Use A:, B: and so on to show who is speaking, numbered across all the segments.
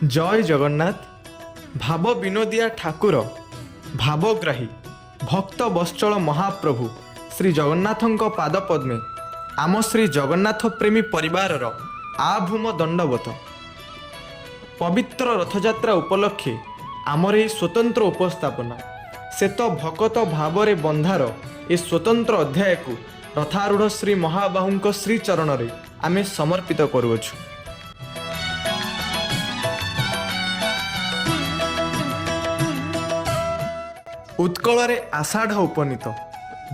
A: ଜୟ ଜଗନ୍ନାଥ। ଭାବ ବିନୋଦିଆ ଠାକୁର, ଭାବଗ୍ରାହୀ ଭକ୍ତ ବତ୍ସଳ ମହାପ୍ରଭୁ ଶ୍ରୀ ଜଗନ୍ନାଥଙ୍କ ପାଦପଦ୍ମେ ଆମ ଶ୍ରୀ ଜଗନ୍ନାଥ ପ୍ରେମୀ ପରିବାରର ଆଭୂମ ଦଣ୍ଡବତ। ପବିତ୍ର ରଥଯାତ୍ରା ଉପଲକ୍ଷେ ଆମର ଏହି ସ୍ୱତନ୍ତ୍ର ଉପସ୍ଥାପନା, ସେ ତ ଭକତ ଭାବରେ ବନ୍ଧାର ଏ ସ୍ୱତନ୍ତ୍ର ଅଧ୍ୟାୟକୁ ରଥାରୂଢ଼ ଶ୍ରୀ ମହାବାହୁଙ୍କ ଶ୍ରୀଚରଣରେ ଆମେ ସମର୍ପିତ କରୁଅଛୁ। ଉତ୍କଳରେ ଆଷାଢ଼ ଉପନୀତ।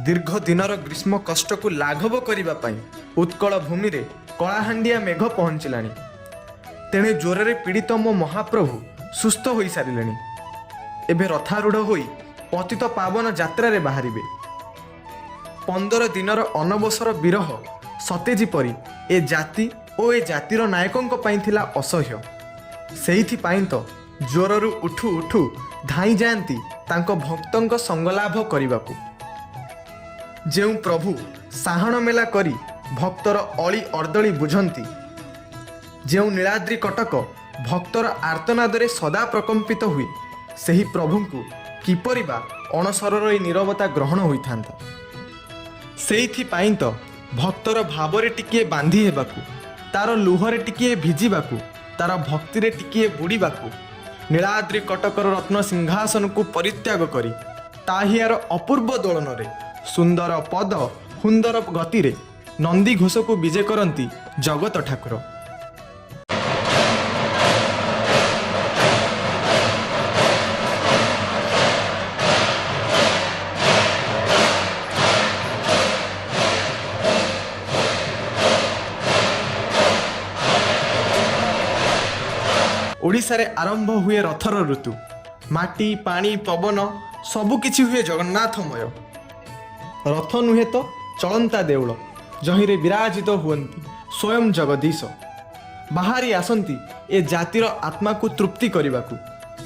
A: ଦୀର୍ଘ ଦିନର ଗ୍ରୀଷ୍ମ କଷ୍ଟକୁ ଲାଘବ କରିବା ପାଇଁ ଉତ୍କଳ ଭୂମିରେ କଳାହାଣ୍ଡିଆ ମେଘ ପହଞ୍ଚିଲାଣି। ତେଣେ ଜ୍ୱରରେ ପୀଡ଼ିତ ମୋ ମହାପ୍ରଭୁ ସୁସ୍ଥ ହୋଇସାରିଲେଣି। ଏବେ ରଥାରୂଢ଼ ହୋଇ ପତିତ ପାବନ ଯାତ୍ରାରେ ବାହାରିବେ। 15 ଦିନର ଅନବସର ବିରହ ସତେ ଯେପରି ଏ ଜାତି ଓ ଏ ଜାତିର ନାୟକଙ୍କ ପାଇଁ ଥିଲା ଅସହ୍ୟ। ସେଇଥିପାଇଁ ତ ଜ୍ୱରରୁ ଉଠୁ ଉଠୁ ଧାଇଁ ଯାଆନ୍ତି ତାଙ୍କ ଭକ୍ତଙ୍କ ସଙ୍ଗଲାଭ କରିବାକୁ। ଯେଉଁ ପ୍ରଭୁ ସାହାଣ ମେଲା କରି ଭକ୍ତର ଅଳି ଅର୍ଦ୍ଦଳି ବୁଝନ୍ତି, ଯେଉଁ ନୀଳାଦ୍ରି କଟକ ଭକ୍ତର ଆର୍ତ୍ତନାଦରେ ସଦା ପ୍ରକମ୍ପିତ ହୁଏ, ସେହି ପ୍ରଭୁଙ୍କୁ କିପରି ବା ଅଣସରର ଏହି ନୀରବତା ଗ୍ରହଣ ହୋଇଥାନ୍ତା? ସେଇଥିପାଇଁ ତ ଭକ୍ତର ଭାବରେ ଟିକିଏ ବାନ୍ଧି ହେବାକୁ, ତାର ଲୁହରେ ଟିକିଏ ଭିଜିବାକୁ, ତାର ଭକ୍ତିରେ ଟିକିଏ ବୁଡ଼ିବାକୁ ନୀଳାଦ୍ରି କଟକର ରତ୍ନ ସିଂହାସନକୁ ପରିତ୍ୟାଗ କରି ତାହିଆର ଅପୂର୍ବ ଦୋଳନରେ ସୁନ୍ଦର ପଦ ସୁନ୍ଦର ଗତିରେ ନନ୍ଦିଘୋଷକୁ ବିଜେ କରନ୍ତି ଜଗତ ଠାକୁର। ଓଡ଼ିଶାରେ ଆରମ୍ଭ ହୁଏ ରଥର ଋତୁ। ମାଟି, ପାଣି, ପବନ ସବୁକିଛି ହୁଏ ଜଗନ୍ନାଥମୟ। ରଥ ନୁହେଁ ତ ଚଳନ୍ତା ଦେଉଳ, ଯହିଁରେ ବିରାଜିତ ହୁଅନ୍ତି ସ୍ୱୟଂ ଜଗଦୀଶ। ବାହାରି ଆସନ୍ତି ଏ ଜାତିର ଆତ୍ମାକୁ ତୃପ୍ତି କରିବାକୁ,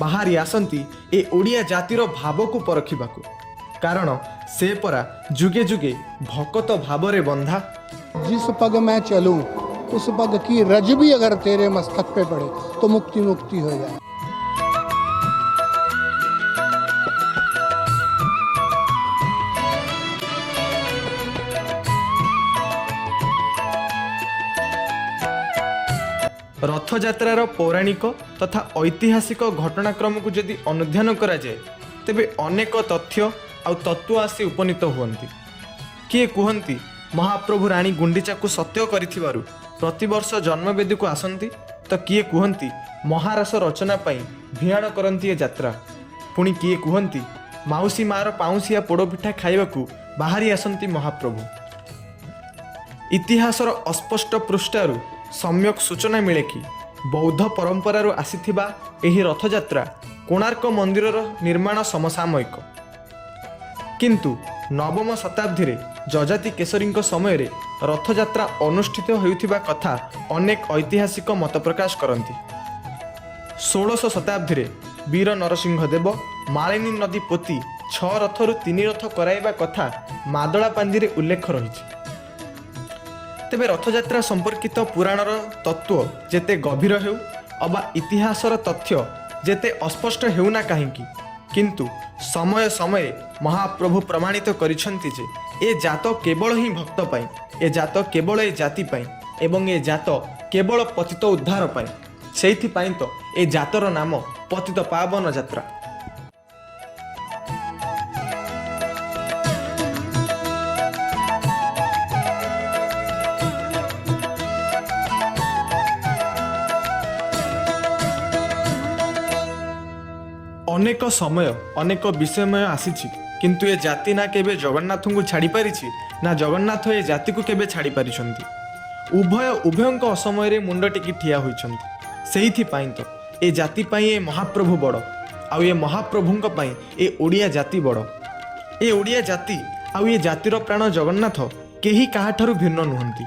A: ବାହାରି ଆସନ୍ତି ଏ ଓଡ଼ିଆ ଜାତିର ଭାବକୁ ପରଖିବାକୁ। କାରଣ ସେ ପରା ଯୁଗେ ଯୁଗେ ଭକତ ଭାବରେ ବନ୍ଧା।
B: जिस पग मैं चलूं, उस पग की रज भी अगर तेरे मस्तक पे पड़े तो मुक्ति मुक्ति हो जाए।
A: ରଥଯାତ୍ରାର ପୌରାଣିକ ତଥା ଐତିହାସିକ ଘଟଣାକ୍ରମକୁ ଯଦି ଅନୁଧ୍ୟାନ କରାଯାଏ, ତେବେ ଅନେକ ତଥ୍ୟ ଆଉ ତତ୍ତ୍ୱ ଆସି ଉପନୀତ ହୁଅନ୍ତି। କିଏ କୁହନ୍ତି ମହାପ୍ରଭୁ ରାଣୀ ଗୁଣ୍ଡିଚାକୁ ସତ୍ୟ କରିଥିବାରୁ ପ୍ରତିବର୍ଷ ଜନ୍ମବେଦୀକୁ ଆସନ୍ତି ତ କିଏ କୁହନ୍ତି ମହାରାସ ରଚନା ପାଇଁ ଭିଆଣ କରନ୍ତି ଏ ଯାତ୍ରା। ପୁଣି କିଏ କୁହନ୍ତି ମାଉସୀ ମାର ପାଉଁଶିଆ ପୋଡ଼ପିଠା ଖାଇବାକୁ ବାହାରି ଆସନ୍ତି ମହାପ୍ରଭୁ। ଇତିହାସର ଅସ୍ପଷ୍ଟ ପୃଷ୍ଠାରୁ ସମ୍ୟକ ସୂଚନା ମିଳେ କି ବୌଦ୍ଧ ପରମ୍ପରାରୁ ଆସିଥିବା ଏହି ରଥଯାତ୍ରା କୋଣାର୍କ ମନ୍ଦିରର ନିର୍ମାଣ ସମସାମୟିକ। କିନ୍ତୁ ନବମ ଶତାବ୍ଦୀରେ ଯଯାତି କେଶରୀଙ୍କ ସମୟରେ ରଥଯାତ୍ରା ଅନୁଷ୍ଠିତ ହେଉଥିବା କଥା ଅନେକ ଐତିହାସିକ ମତ ପ୍ରକାଶ କରନ୍ତି। 16ଶ ଶତାବ୍ଦୀରେ ବୀର ନରସିଂହ ଦେବ ମାଳିନୀ ନଦୀ ପୋତି ଛଅ ରଥରୁ ତିନି ରଥ କରାଇବା କଥା ମାଦଳା ପାଞ୍ଜିରେ ଉଲ୍ଲେଖ ରହିଛି। ତେବେ ରଥଯାତ୍ରା ସମ୍ପର୍କିତ ପୁରାଣର ତତ୍ତ୍ୱ ଯେତେ ଗଭୀର ହେଉ ଅବା ଇତିହାସର ତଥ୍ୟ ଯେତେ ଅସ୍ପଷ୍ଟ ହେଉନା କାହିଁକି, କିନ୍ତୁ ସମୟ ସମୟରେ ମହାପ୍ରଭୁ ପ୍ରମାଣିତ କରିଛନ୍ତି ଯେ ଏ ଜାତ କେବଳ ହିଁ ଭକ୍ତ ପାଇଁ, ଏ ଜାତ କେବଳ ଏ ଜାତି ପାଇଁ ଏବଂ ଏ ଜାତ କେବଳ ପତିତ ଉଦ୍ଧାର ପାଇଁ। ସେଇଥିପାଇଁ ତ ଏ ଜାତର ନାମ ପତିତ ପାବନ ଯାତ୍ରା। ଅନେକ ସମୟ, ଅନେକ ବିଷୟମୟ ଆସିଛି, କିନ୍ତୁ ଏ ଜାତି ନା କେବେ ଜଗନ୍ନାଥଙ୍କୁ ଛାଡ଼ି ପାରିଛି, ନା ଜଗନ୍ନାଥ ଏ ଜାତିକୁ କେବେ ଛାଡ଼ି ପାରିଛନ୍ତି। ଉଭୟ ଉଭୟଙ୍କ ଅସମୟରେ ମୁଣ୍ଡ ଟେକି ଠିଆ ହୋଇଛନ୍ତି। ସେଇଥିପାଇଁ ତ ଏ ଜାତି ପାଇଁ ଏ ମହାପ୍ରଭୁ ବଡ଼, ଆଉ ଏ ମହାପ୍ରଭୁଙ୍କ ପାଇଁ ଏ ଓଡ଼ିଆ ଜାତି ବଡ଼। ଏ ଓଡ଼ିଆ ଜାତି ଆଉ ଏ ଜାତିର ପ୍ରାଣ ଜଗନ୍ନାଥ କେହି କାହାଠାରୁ ଭିନ୍ନ ନୁହନ୍ତି।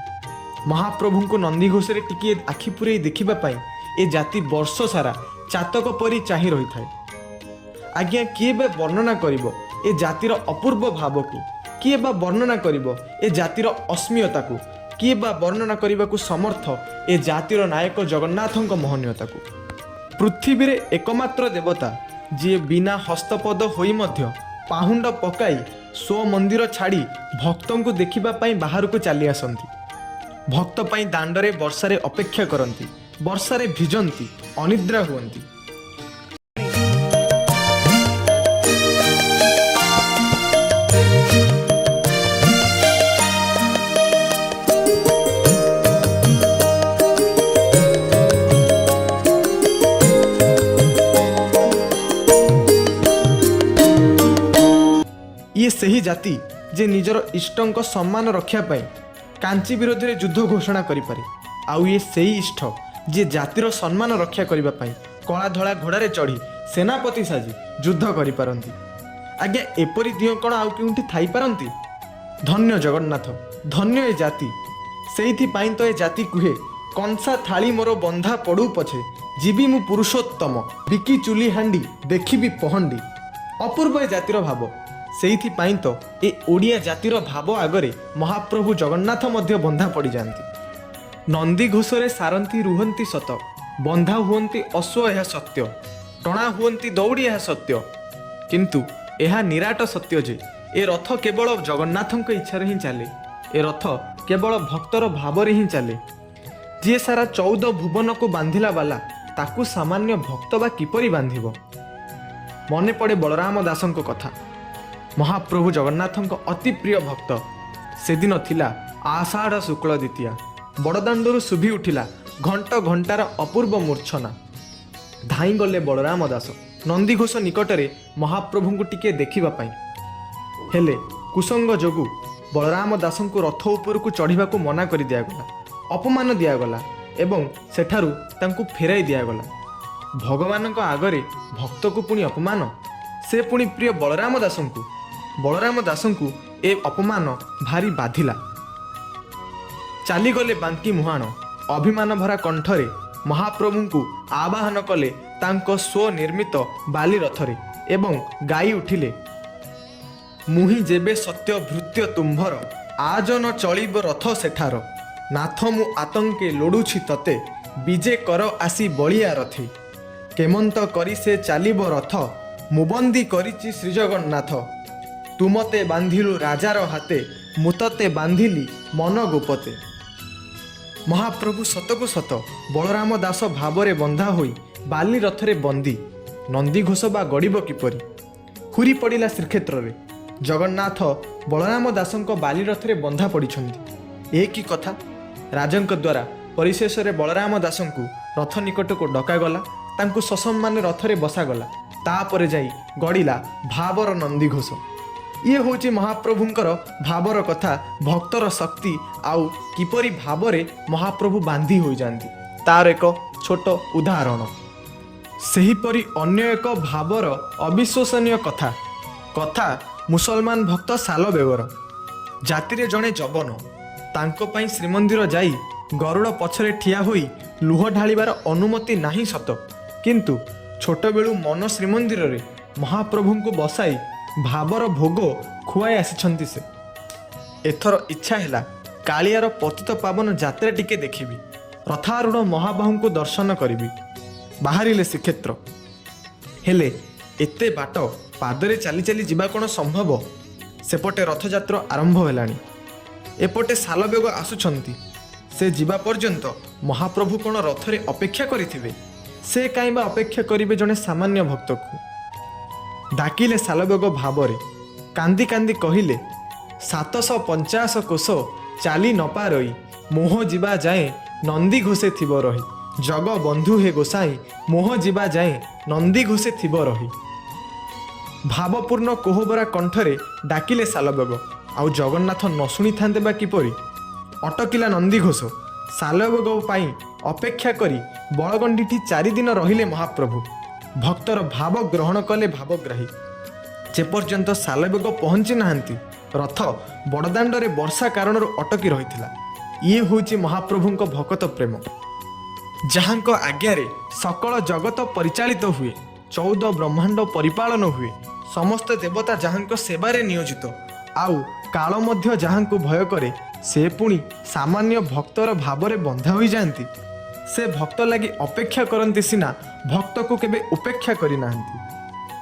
A: ମହାପ୍ରଭୁଙ୍କୁ ନନ୍ଦିଘୋଷରେ ଟିକିଏ ଆଖି ପୂରେଇ ଦେଖିବା ପାଇଁ ଏ ଜାତି ବର୍ଷ ସାରା ଚାତକ ପରି ଚାହିଁ ରହିଥାଏ। ଆଜ୍ଞା, କିଏ ବା ବର୍ଣ୍ଣନା କରିବ ଏ ଜାତିର ଅପୂର୍ବ ଭାବକୁ? କିଏ ବା ବର୍ଣ୍ଣନା କରିବ ଏ ଜାତିର ଅସ୍ମିୟତାକୁ? କିଏ ବା ବର୍ଣ୍ଣନା କରିବାକୁ ସମର୍ଥ ଏ ଜାତିର ନାୟକ ଜଗନ୍ନାଥଙ୍କ ମହନୀୟତାକୁ? ପୃଥିବୀରେ ଏକମାତ୍ର ଦେବତା ଯିଏ ବିନା ହସ୍ତପଦ ହୋଇ ମଧ୍ୟ ପାହୁଣ୍ଡ ପକାଇ ସ୍ୱମନ୍ଦିର ଛାଡ଼ି ଭକ୍ତଙ୍କୁ ଦେଖିବା ପାଇଁ ବାହାରକୁ ଚାଲି ଆସନ୍ତି। ଭକ୍ତ ପାଇଁ ଦାଣ୍ଡରେ ବର୍ଷାରେ ଅପେକ୍ଷା କରନ୍ତି, ବର୍ଷାରେ ଭିଜନ୍ତି, ଅନିଦ୍ରା ହୁଅନ୍ତି। ଇଏ ସେହି ଜାତି ଯେ ନିଜର ଇଷ୍ଟଙ୍କ ସମ୍ମାନ ରକ୍ଷା ପାଇଁ କାଞ୍ଚି ବିରୋଧରେ ଯୁଦ୍ଧ ଘୋଷଣା କରିପାରେ। ଆଉ ଇଏ ସେଇ ଇଷ୍ଟ ଯିଏ ଜାତିର ସମ୍ମାନ ରକ୍ଷା କରିବା ପାଇଁ କଳା ଧଳା ଘୋଡ଼ାରେ ଚଢ଼ି ସେନାପତି ସାଜି ଯୁଦ୍ଧ କରିପାରନ୍ତି। ଆଜ୍ଞା, ଏପରି ଦିଅଁ କ'ଣ ଆଉ କେଉଁଠି ଥାଇପାରନ୍ତି? ଧନ୍ୟ ଜଗନ୍ନାଥ, ଧନ୍ୟ ଏ ଜାତି। ସେଇଥିପାଇଁ ତ ଏ ଜାତି କୁହେ, କଂସା ଥାଳି ମୋର ବନ୍ଧା ପଡ଼ୁ ପଛେ, ଯିବି ମୁଁ ପୁରୁଷୋତ୍ତମ ବିକି ଚୁଲି ହାଣ୍ଡି ଦେଖିବି ପହଣ୍ଡି। ଅପୂର୍ବ ଏ ଜାତିର ଭାବ। ସେଇଥିପାଇଁ ତ ଏ ଓଡ଼ିଆ ଜାତିର ଭାବ ଆଗରେ ମହାପ୍ରଭୁ ଜଗନ୍ନାଥ ମଧ୍ୟ ବନ୍ଧା ପଡ଼ିଯାଆନ୍ତି। ନନ୍ଦିଘୋଷରେ ସାରନ୍ତି ରୁହନ୍ତି ସତ, ବନ୍ଧା ହୁଅନ୍ତି ଅଶ୍ୱ ଏହା ସତ୍ୟ, ଟଣା ହୁଅନ୍ତି ଦଉଡ଼ି ଏହା ସତ୍ୟ। କିନ୍ତୁ ଏହା ନିରାଟ ସତ୍ୟ ଯେ ଏ ରଥ କେବଳ ଜଗନ୍ନାଥଙ୍କ ଇଚ୍ଛାରେ ହିଁ ଚାଲେ। ଏ ରଥ କେବଳ ଭକ୍ତର ଭାବରେ ହିଁ ଚାଲେ। ଯିଏ ସାରା 14 ଭୁବନକୁ ବାନ୍ଧିଲା ବାଲା, ତାକୁ ସାମାନ୍ୟ ଭକ୍ତ ବା କିପରି ବାନ୍ଧିବ? ମନେ ପଡ଼େ ବଳରାମ ଦାସଙ୍କ କଥା, ମହାପ୍ରଭୁ ଜଗନ୍ନାଥଙ୍କ ଅତି ପ୍ରିୟ ଭକ୍ତ। ସେଦିନ ଥିଲା ଆଷାଢ଼ ଶୁକ୍ଳ ଦ୍ୱିତୀୟା। ବଡ଼ଦାଣ୍ଡରୁ ଶୁଭି ଉଠିଲା ଘଣ୍ଟ ଘଣ୍ଟାର ଅପୂର୍ବ ମୂର୍ଚ୍ଛନା। ଧାଇଁଗଲେ ବଳରାମ ଦାସ ନନ୍ଦିଘୋଷ ନିକଟରେ ମହାପ୍ରଭୁଙ୍କୁ ଟିକିଏ ଦେଖିବା ପାଇଁ। ହେଲେ କୁସଙ୍ଗ ଯୋଗୁଁ ବଳରାମ ଦାସଙ୍କୁ ରଥ ଉପରକୁ ଚଢ଼ିବାକୁ ମନା କରି ଦିଆଗଲା, ଅପମାନ ଦିଆଗଲା ଏବଂ ସେଠାରୁ ତାଙ୍କୁ ଫେରାଇ ଦିଆଗଲା। ଭଗବାନଙ୍କ ଆଗରେ ଭକ୍ତକୁ ପୁଣି ଅପମାନ, ସେ ପୁଣି ପ୍ରିୟ ବଳରାମ ଦାସଙ୍କୁ। ବଳରାମ ଦାସଙ୍କୁ ଏ ଅପମାନ ଭାରି ବାଧିଲା। ଚାଲିଗଲେ ବାଙ୍କି ମୁହାଣ। ଅଭିମାନ ଭରା କଣ୍ଠରେ ମହାପ୍ରଭୁଙ୍କୁ ଆବାହନ କଲେ ତାଙ୍କ ସ୍ୱନିର୍ମିତ ବାଲି ରଥରେ ଏବଂ ଗାଇ ଉଠିଲେ, ମୁହିଁ ଯେବେ ସତ୍ୟ ଭୃତ୍ୟ ତୁମ୍ଭର, ଆଜ ନ ଚଳିବ ରଥ ସେଠାର। ନାଥ ମୁଁ ଆତଙ୍କେ ଲୋଡ଼ୁଛି ତତେ, ବିଜେ କର ଆସି ବଳିଆ ରଥେ। କେମନ୍ତ କରି ସେ ଚାଲିବ ରଥ, ମୁଁ ବନ୍ଦୀ କରିଛି ଶ୍ରୀଜଗନ୍ନାଥ। ତୁ ମତେ ବାନ୍ଧିଲୁ ରାଜାର ହାତେ, ମୁଁ ତତେ ବାନ୍ଧିଲି ମନ ଗୋପତେ। ମହାପ୍ରଭୁ ସତକୁ ସତ ବଳରାମ ଦାସ ଭାବରେ ବନ୍ଧା ହୋଇ ବାଲି ରଥରେ ବନ୍ଦୀ। ନନ୍ଦିଘୋଷ ବା ଗଡ଼ିବ କିପରି? ହୁରି ପଡ଼ିଲା ଶ୍ରୀକ୍ଷେତ୍ରରେ। ଜଗନ୍ନାଥ ବଳରାମ ଦାସଙ୍କ ବାଲି ରଥରେ ବନ୍ଧା ପଡ଼ିଛନ୍ତି, ଏ କି କଥା! ରାଜାଙ୍କ ଦ୍ୱାରା ପରିଶେଷରେ ବଳରାମ ଦାସଙ୍କୁ ରଥ ନିକଟକୁ ଡକାଗଲା, ତାଙ୍କୁ ସସମ୍ମାନେ ରଥରେ ବସାଗଲା। ତାପରେ ଯାଇ ଗଡ଼ିଲା ଭାବର ନନ୍ଦିଘୋଷ। ଇଏ ହେଉଛି ମହାପ୍ରଭୁଙ୍କର ଭାବର କଥା, ଭକ୍ତର ଶକ୍ତି ଆଉ କିପରି ଭାବରେ ମହାପ୍ରଭୁ ବାନ୍ଧି ହୋଇଯାଆନ୍ତି ତାର ଏକ ଛୋଟ ଉଦାହରଣ। ସେହିପରି ଅନ୍ୟ ଏକ ଭାବର ଅବିଶ୍ୱସନୀୟ କଥା, କଥା ମୁସଲମାନ ଭକ୍ତ ସାଲବେଗର। ଜାତିରେ ଜଣେ ଯବନ। ତାଙ୍କ ପାଇଁ ଶ୍ରୀମନ୍ଦିର ଯାଇ ଗରୁଡ଼ ପଛରେ ଠିଆ ହୋଇ ଲୁହ ଢାଳିବାର ଅନୁମତି ନାହିଁ ସତ, କିନ୍ତୁ ଛୋଟବେଳୁ ମନ ଶ୍ରୀମନ୍ଦିରରେ ମହାପ୍ରଭୁଙ୍କୁ ବସାଇ ଭାବର ଭୋଗ ଖୁଆଇ ଆସିଛନ୍ତି ସେ। ଏଥର ଇଚ୍ଛା ହେଲା କାଳିଆର ପତିତ ପାବନ ଯାତ୍ରା ଟିକେ ଦେଖିବି, ରଥାରୂଢ଼ ମହାବାହୁଙ୍କୁ ଦର୍ଶନ କରିବି। ବାହାରିଲେ ଶ୍ରୀକ୍ଷେତ୍ର। ହେଲେ ଏତେ ବାଟ ପାଦରେ ଚାଲି ଚାଲି ଯିବା କ'ଣ ସମ୍ଭବ? ସେପଟେ ରଥଯାତ୍ରା ଆରମ୍ଭ ହେଲାଣି, ଏପଟେ ସାଲବେଗ ଆସୁଛନ୍ତି। ସେ ଯିବା ପର୍ଯ୍ୟନ୍ତ ମହାପ୍ରଭୁ କ'ଣ ରଥରେ ଅପେକ୍ଷା କରିଥିବେ? ସେ କାହିଁ ବା ଅପେକ୍ଷା କରିବେ ଜଣେ ସାମାନ୍ୟ ଭକ୍ତକୁ? ଡାକିଲେ ସାଲବେଗ ଭାବରେ, କାନ୍ଦି କାନ୍ଦି କହିଲେ, 785 କୋଷ ଚାଲି ନପାରଇ, ମୋହ ଯିବା ଯାଏଁ ନନ୍ଦୀ ଘୋଷେ ଥିବ ରହି। ଜଗ ବନ୍ଧୁ ହେ ଗୋସାଇଁ, ମୋହ ଯିବା ଯାଏଁ ନନ୍ଦୀ ଘୋଷେ ଥିବ ରହି। ଭାବପୂର୍ଣ୍ଣ କୋହବରା କଣ୍ଠରେ ଡାକିଲେ ସାଲବେଗ। ଆଉ ଜଗନ୍ନାଥ ନ ଶୁଣିଥାନ୍ତେ ବା କିପରି? ଅଟକିଲା ନନ୍ଦିଘୋଷ। ସାଲବେଗ ପାଇଁ ଅପେକ୍ଷା କରି ବଳଗଣ୍ଡିଠି 4 ଦିନ ରହିଲେ ମହାପ୍ରଭୁ। ଭକ୍ତର ଭାବ ଗ୍ରହଣ କଲେ ଭାବଗ୍ରାହୀ। ଯେପର୍ଯ୍ୟନ୍ତ ସାଲବେଗ ପହଞ୍ଚି ନାହାନ୍ତି, ରଥ ବଡ଼ଦାଣ୍ଡରେ ବର୍ଷା କାରଣରୁ ଅଟକି ରହିଥିଲା। ଇଏ ହେଉଛି ମହାପ୍ରଭୁଙ୍କ ଭକତ ପ୍ରେମ। ଯାହାଙ୍କ ଆଜ୍ଞାରେ ସକଳ ଜଗତ ପରିଚାଳିତ ହୁଏ, 14 ବ୍ରହ୍ମାଣ୍ଡ ପରିପାଳନ ହୁଏ, ସମସ୍ତ ଦେବତା ଯାହାଙ୍କ ସେବାରେ ନିୟୋଜିତ, ଆଉ କାଳ ମଧ୍ୟ ଯାହାଙ୍କୁ ଭୟ କରେ, ସେ ପୁଣି ସାମାନ୍ୟ ଭକ୍ତର ଭାବରେ ବନ୍ଧା ହୋଇଯାଆନ୍ତି। ସେ ଭକ୍ତ ଲାଗି ଅପେକ୍ଷା କରନ୍ତି ସିନା, ଭକ୍ତକୁ କେବେ ଉପେକ୍ଷା କରିନାହାନ୍ତି।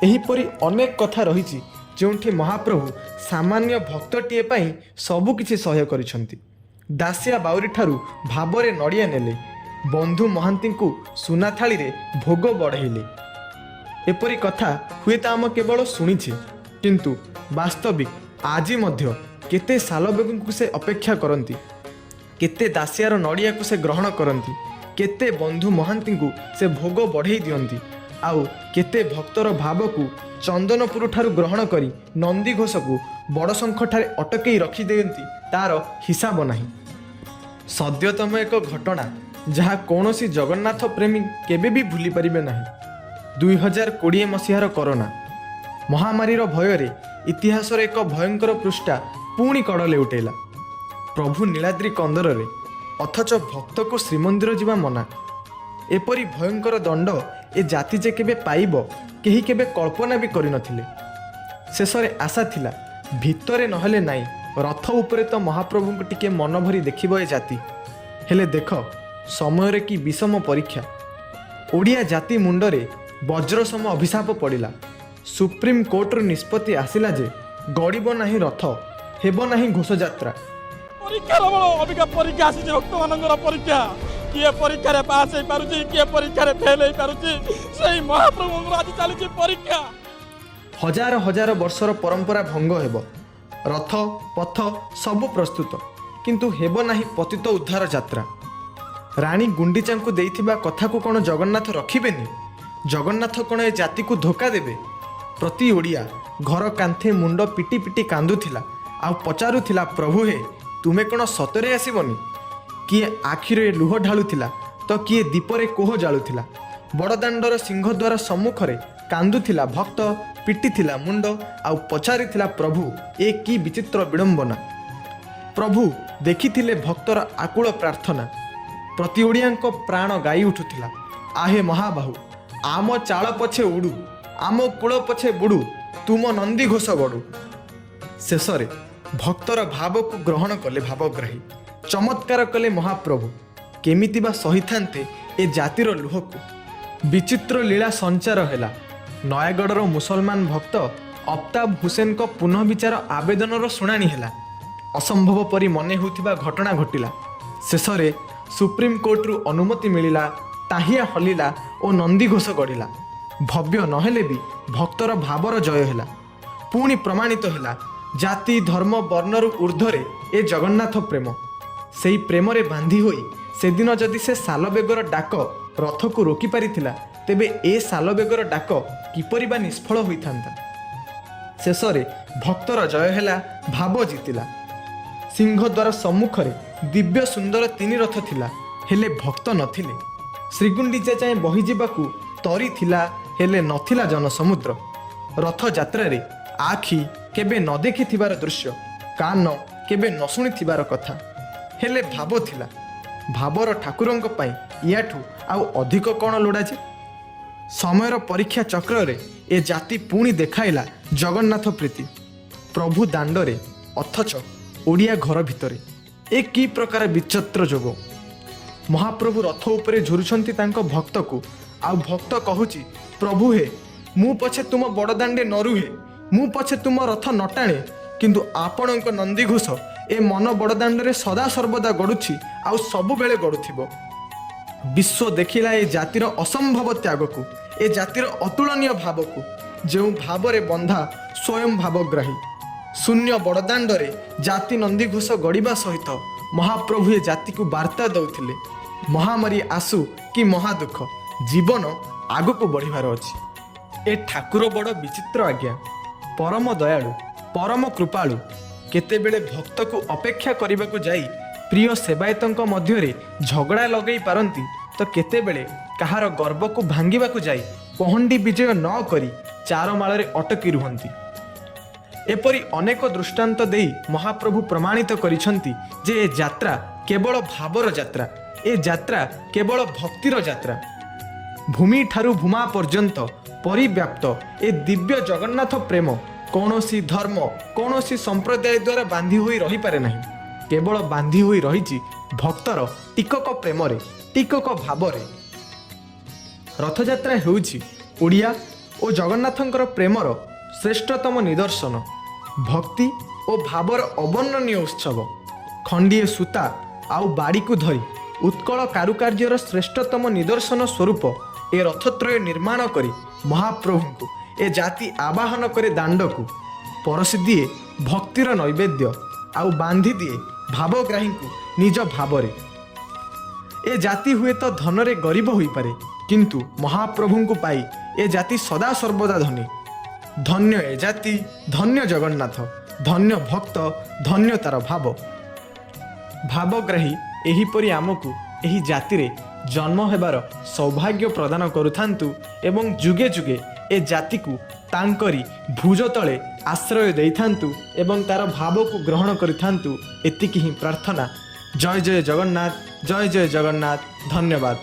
A: ଏହିପରି ଅନେକ କଥା ରହିଛି, ଯେଉଁଠି ମହାପ୍ରଭୁ ସାମାନ୍ୟ ଭକ୍ତଟିଏ ପାଇଁ ସବୁକିଛି ସହ୍ୟ କରିଛନ୍ତି। ଦାସିଆ ବାଉରୀଠାରୁ ଭାବରେ ନଡ଼ିଆ ନେଲେ, ବନ୍ଧୁ ମହାନ୍ତିଙ୍କୁ ସୁନା ଥାଳିରେ ଭୋଗ ବଢ଼େଇଲେ। ଏପରି କଥା ହୁଏତ ଆମ କେବଳ ଶୁଣିଛେ, କିନ୍ତୁ ବାସ୍ତବିକ ଆଜି ମଧ୍ୟ କେତେ ସାଲବେଗଙ୍କୁ ସେ ଅପେକ୍ଷା କରନ୍ତି, କେତେ ଦାସିଆର ନଡ଼ିଆକୁ ସେ ଗ୍ରହଣ କରନ୍ତି, କେତେ ବନ୍ଧୁ ମହାନ୍ତିଙ୍କୁ ସେ ଭୋଗ ବଢ଼େଇ ଦିଅନ୍ତି, ଆଉ କେତେ ଭକ୍ତର ଭାବକୁ ଚନ୍ଦନପୁର ଠାରୁ ଗ୍ରହଣ କରି ନନ୍ଦିଘୋଷକୁ ବଡ଼ଶଙ୍ଖଠାରେ ଅଟକେଇ ରଖିଦିଅନ୍ତି, ତାର ହିସାବ ନାହିଁ। ସଦ୍ୟତମ ଏକ ଘଟଣା, ଯାହା କୌଣସି ଜଗନ୍ନାଥ ପ୍ରେମୀ କେବେ ବି ଭୁଲି ପାରିବେ ନାହିଁ। 2020 ମସିହାର କରୋନା ମହାମାରୀର ଭୟରେ ଇତିହାସର ଏକ ଭୟଙ୍କର ପୃଷ୍ଠା ପୁଣି କଡ଼ ଲେଉଟେଇଲା। ପ୍ରଭୁ ନୀଳାଦ୍ରି କନ୍ଦରରେ, ଅଥଚ ଭକ୍ତକୁ ଶ୍ରୀମନ୍ଦିର ଯିବା ମନା। ଏପରି ଭୟଙ୍କର ଦଣ୍ଡ ଏ ଜାତି ଯେ କେବେ ପାଇବ, କେହି କେବେ କଳ୍ପନା ବି କରିନଥିଲେ। ଶେଷରେ ଆଶା ଥିଲା, ଭିତରେ ନହେଲେ ନାହିଁ, ରଥ ଉପରେ ତ ମହାପ୍ରଭୁଙ୍କୁ ଟିକେ ମନ ଭରି ଦେଖିବ ଏ ଜାତି। ହେଲେ ଦେଖ ସମୟରେ କି ବିଷମ ପରୀକ୍ଷା! ଓଡ଼ିଆ ଜାତି ମୁଣ୍ଡରେ ବଜ୍ରସମ ଅଭିଶାପ ପଡ଼ିଲା। ସୁପ୍ରିମକୋର୍ଟର ନିଷ୍ପତ୍ତି ଆସିଲା ଯେ ଗଡ଼ିବ ନାହିଁ ରଥ, ହେବ ନାହିଁ ଘୋଷଯାତ୍ରା।
C: ପରୀକ୍ଷାର ବଳ ଅବିକା ପରୀକ୍ଷା ଆସିଛି, ଭକ୍ତମାନଙ୍କର ପରୀକ୍ଷା। କିଏ ପରୀକ୍ଷାରେ ପାସ୍ ହେଇପାରୁଛି, କିଏ ପରୀକ୍ଷାରେ ଫେଲ୍ ହେଇପାରୁଛି, ସେଇ ମହାପ୍ରଭୁଙ୍କର ଆଜି ଚାଲିଛି ପରୀକ୍ଷା।
A: ହଜାର ହଜାର ବର୍ଷର ପରମ୍ପରା ଭଙ୍ଗ ହେବ। ରଥ ପଥ ସବୁ ପ୍ରସ୍ତୁତ, କିନ୍ତୁ ହେବ ନାହିଁ ପତିତ ଉଦ୍ଧାର ଯାତ୍ରା। ରାଣୀ ଗୁଣ୍ଡିଚାଙ୍କୁ ଦେଇଥିବା କଥାକୁ କ'ଣ ଜଗନ୍ନାଥ ରଖିବେନି? ଜଗନ୍ନାଥ କ'ଣ ଏ ଜାତିକୁ ଧୋକା ଦେବେ? ପ୍ରତି ଓଡ଼ିଆ ଘର କାନ୍ଥେ ମୁଣ୍ଡ ପିଟି ପିଟି କାନ୍ଦୁଥିଲା ଆଉ ପଚାରୁଥିଲା, "ପ୍ରଭୁ ହେ, ତୁମେ କ'ଣ ସତରେ ଆସିବନି?" କିଏ ଆଖିରେ ଲୁହ ଢାଳୁଥିଲା ତ କିଏ ଦୀପରେ କୋହ ଜାଳୁଥିଲା। ବଡ଼ଦାଣ୍ଡର ସିଂହଦ୍ୱାର ସମ୍ମୁଖରେ କାନ୍ଦୁଥିଲା ଭକ୍ତ, ପିଟିଥିଲା ମୁଣ୍ଡ ଆଉ ପଚାରିଥିଲା, "ପ୍ରଭୁ, ଏ କି ବିଚିତ୍ର ବିଡ଼ମ୍ବନା?" ପ୍ରଭୁ ଦେଖିଥିଲେ ଭକ୍ତର ଆକୁଳ ପ୍ରାର୍ଥନା। ପ୍ରତି ଓଡ଼ିଆଙ୍କ ପ୍ରାଣ ଗାଇ ଉଠୁଥିଲା, "ଆହେ ମହାବାହୁ, ଆମ ଚାଳ ପଛେ ଉଡ଼ୁ, ଆମ କୂଳ ପଛେ ବୁଡ଼ୁ, ତୁମ ନନ୍ଦିଘୋଷ ଗଡ଼ୁ।" ଶେଷରେ ଭକ୍ତର ଭାବକୁ ଗ୍ରହଣ କଲେ ଭାବଗ୍ରାହୀ, ଚମତ୍କାର କଲେ ମହାପ୍ରଭୁ। କେମିତି ବା ସହିଥାନ୍ତେ ଏ ଜାତିର ଲୁହକୁ? ବିଚିତ୍ର ଲୀଳା ସଞ୍ଚାର ହେଲା। ନୟାଗଡ଼ର ମୁସଲମାନ ଭକ୍ତ ଅଫତାବ ହୁସେନଙ୍କ ପୁନଃବିଚାର ଆବେଦନର ଶୁଣାଣି ହେଲା। ଅସମ୍ଭବ ପରି ମନେ ହେଉଥିବା ଘଟଣା ଘଟିଲା। ଶେଷରେ ସୁପ୍ରିମକୋର୍ଟରୁ ଅନୁମତି ମିଳିଲା, ଟାହିଆ ହଲିଲା ଓ ନନ୍ଦିଘୋଷ ଗଡ଼ିଲା। ଭବ୍ୟ ନହେଲେ ବି ଭକ୍ତର ଭାବର ଜୟ ହେଲା। ପୁଣି ପ୍ରମାଣିତ ହେଲା, ଜାତି ଧର୍ମ ବର୍ଣ୍ଣରୁ ଉର୍ଦ୍ଧ୍ୱରେ ଏ ଜଗନ୍ନାଥ ପ୍ରେମ। ସେଇ ପ୍ରେମରେ ବାନ୍ଧି ହୋଇ ସେଦିନ ଯଦି ସେ ସାଲବେଗର ଡାକ ରଥକୁ ରୋକି ପାରିଥିଲା, ତେବେ ଏ ସାଲବେଗର ଡାକ କିପରି ବା ନିଷ୍ଫଳ ହୋଇଥାନ୍ତା? ଶେଷରେ ଭକ୍ତର ଜୟ ହେଲା, ଭାବ ଜିତିଲା। ସିଂହଦ୍ୱାର ସମ୍ମୁଖରେ ଦିବ୍ୟ ସୁନ୍ଦର ତିନି ରଥ ଥିଲା, ହେଲେ ଭକ୍ତ ନଥିଲେ। ଶ୍ରୀଗୁଣ୍ଡିଚା ଯାଏଁ ବହିଯିବାକୁ ତରି ଥିଲା, ହେଲେ ନଥିଲା ଜନସମୁଦ୍ର। ରଥଯାତ୍ରାରେ ଆଖି କେବେ ନ ଦେଖିଥିବାର ଦୃଶ୍ୟ, କାନ କେବେ ନ ଶୁଣିଥିବାର କଥା, ହେଲେ ଭାବ ଥିଲା। ଭାବର ଠାକୁରଙ୍କ ପାଇଁ ୟାଠୁ ଆଉ ଅଧିକ କ'ଣ ଲୋଡ଼ା ଯେ? ସମୟର ପରୀକ୍ଷା ଚକ୍ରରେ ଏ ଜାତି ପୁଣି ଦେଖାଇଲା ଜଗନ୍ନାଥ ପ୍ରୀତି। ପ୍ରଭୁ ଦାଣ୍ଡରେ, ଅଥଚ ଓଡ଼ିଆ ଘର ଭିତରେ, ଏ କି ପ୍ରକାର ବିଚିତ୍ର ଯୋଗ? ମହାପ୍ରଭୁ ରଥ ଉପରେ ଝୁରୁଛନ୍ତି ତାଙ୍କ ଭକ୍ତକୁ, ଆଉ ଭକ୍ତ କହୁଛି, "ପ୍ରଭୁ ହେ, ମୁଁ ପଛେ ତୁମ ବଡ଼ଦାଣ୍ଡେ ନ ରୁହେ, ମୁଁ ପଛେ ତୁମ ରଥ ନ ଟାଣେ, କିନ୍ତୁ ଆପଣଙ୍କ ନନ୍ଦିଘୋଷ ଏ ମନ ବଡ଼ଦାଣ୍ଡରେ ସଦା ସର୍ବଦା ଗଡ଼ୁଛି ଆଉ ସବୁବେଳେ ଗଡ଼ୁଥିବ।" ବିଶ୍ୱ ଦେଖିଲା ଏ ଜାତିର ଅସମ୍ଭବ ତ୍ୟାଗକୁ, ଏ ଜାତିର ଅତୁଳନୀୟ ଭାବକୁ, ଯେଉଁ ଭାବରେ ବନ୍ଧା ସ୍ୱୟଂ ଭାବଗ୍ରାହୀ। ଶୂନ୍ୟ ବଡ଼ଦାଣ୍ଡରେ ଜାତି ନନ୍ଦିଘୋଷ ଗଡ଼ିବା ସହିତ ମହାପ୍ରଭୁ ଏ ଜାତିକୁ ବାର୍ତ୍ତା ଦେଉଥିଲେ, ମହାମାରୀ ଆସୁ କି ମହାଦୁଃଖ, ଜୀବନ ଆଗକୁ ବଢ଼ିବାର ଅଛି। ଏ ଠାକୁର ବଡ଼ ବିଚିତ୍ର ଆଜ୍ଞା, ପରମ ଦୟାଳୁ, ପରମ କୃପାଳୁ। କେତେବେଳେ ଭକ୍ତକୁ ଅପେକ୍ଷା କରିବାକୁ ଯାଇ ପ୍ରିୟ ସେବାୟତଙ୍କ ମଧ୍ୟରେ ଝଗଡ଼ା ଲଗେଇ ପାରନ୍ତି ତ କେତେବେଳେ କାହାର ଗର୍ବକୁ ଭାଙ୍ଗିବାକୁ ଯାଇ ପହଣ୍ଡି ବିଜୟ ନ କରି ଚାରମାଳରେ ଅଟକି ରୁହନ୍ତି। ଏପରି ଅନେକ ଦୃଷ୍ଟାନ୍ତ ଦେଇ ମହାପ୍ରଭୁ ପ୍ରମାଣିତ କରିଛନ୍ତି ଯେ ଏ ଯାତ୍ରା କେବଳ ଭାବର ଯାତ୍ରା, ଏ ଯାତ୍ରା କେବଳ ଭକ୍ତିର ଯାତ୍ରା। ଭୂମିଠାରୁ ଭୂମା ପର୍ଯ୍ୟନ୍ତ ପରିବ୍ୟାପ୍ତ ଏ ଦିବ୍ୟ ଜଗନ୍ନାଥ ପ୍ରେମ କୌଣସି ଧର୍ମ, କୌଣସି ସମ୍ପ୍ରଦାୟ ଦ୍ୱାରା ବାନ୍ଧି ହୋଇ ରହିପାରେ ନାହିଁ। କେବଳ ବାନ୍ଧି ହୋଇ ରହିଛି ଭକ୍ତର ଟିକକ ପ୍ରେମରେ। ଟିକକ ଭାବରେ। ରଥଯାତ୍ରା ହେଉଛି ଓଡ଼ିଆ ଓ ଜଗନ୍ନାଥଙ୍କର ପ୍ରେମର ଶ୍ରେଷ୍ଠତମ ନିଦର୍ଶନ, ଭକ୍ତି ଓ ଭାବର ଅବର୍ଣ୍ଣନୀୟ ଉତ୍ସବ। ଖଣ୍ଡିଏ ସୂତା ଆଉ ବାଡ଼ିକୁ ଧରି ଉତ୍କଳ କାରୁକାର୍ଯ୍ୟର ଶ୍ରେଷ୍ଠତମ ନିଦର୍ଶନ ସ୍ୱରୂପ ଏ ରଥତ୍ରୟ ନିର୍ମାଣ କରି ମହାପ୍ରଭୁଙ୍କୁ ଏ ଜାତି ଆବାହନ କରେ ଦାଣ୍ଡକୁ, ପରସି ଦିଏ ଭକ୍ତିର ନୈବେଦ୍ୟ ଆଉ ବାନ୍ଧି ଦିଏ ଭାବଗ୍ରାହୀଙ୍କୁ ନିଜ ଭାବରେ। ଏ ଜାତି ହୁଏତ ଧନରେ ଗରିବ ହୋଇପାରେ, କିନ୍ତୁ ମହାପ୍ରଭୁଙ୍କୁ ପାଇ ଏ ଜାତି ସଦା ସର୍ବଦା ଧନୀ। ଧନ୍ୟ ଏ ଜାତି, ଧନ୍ୟ ଜଗନ୍ନାଥ, ଧନ୍ୟ ଭକ୍ତ, ଧନ୍ୟ ତାର ଭାବ। ଭାବଗ୍ରାହୀ ଏହିପରି ଆମକୁ ଏହି ଜାତିରେ ଜନ୍ମ ହେବାର ସୌଭାଗ୍ୟ ପ୍ରଦାନ କରୁଥାନ୍ତୁ ଏବଂ ଯୁଗେ ଯୁଗେ ଏ ଜାତିକୁ ତାଙ୍କରି ଭୁଜ ତଳେ ଆଶ୍ରୟ ଦେଇଥାନ୍ତୁ ଏବଂ ତାର ଭାବକୁ ଗ୍ରହଣ କରିଥାନ୍ତୁ, ଏତିକି ହିଁ ପ୍ରାର୍ଥନା। ଜୟ ଜୟ ଜଗନ୍ନାଥ, ଜୟ ଜୟ ଜଗନ୍ନାଥ। ଧନ୍ୟବାଦ।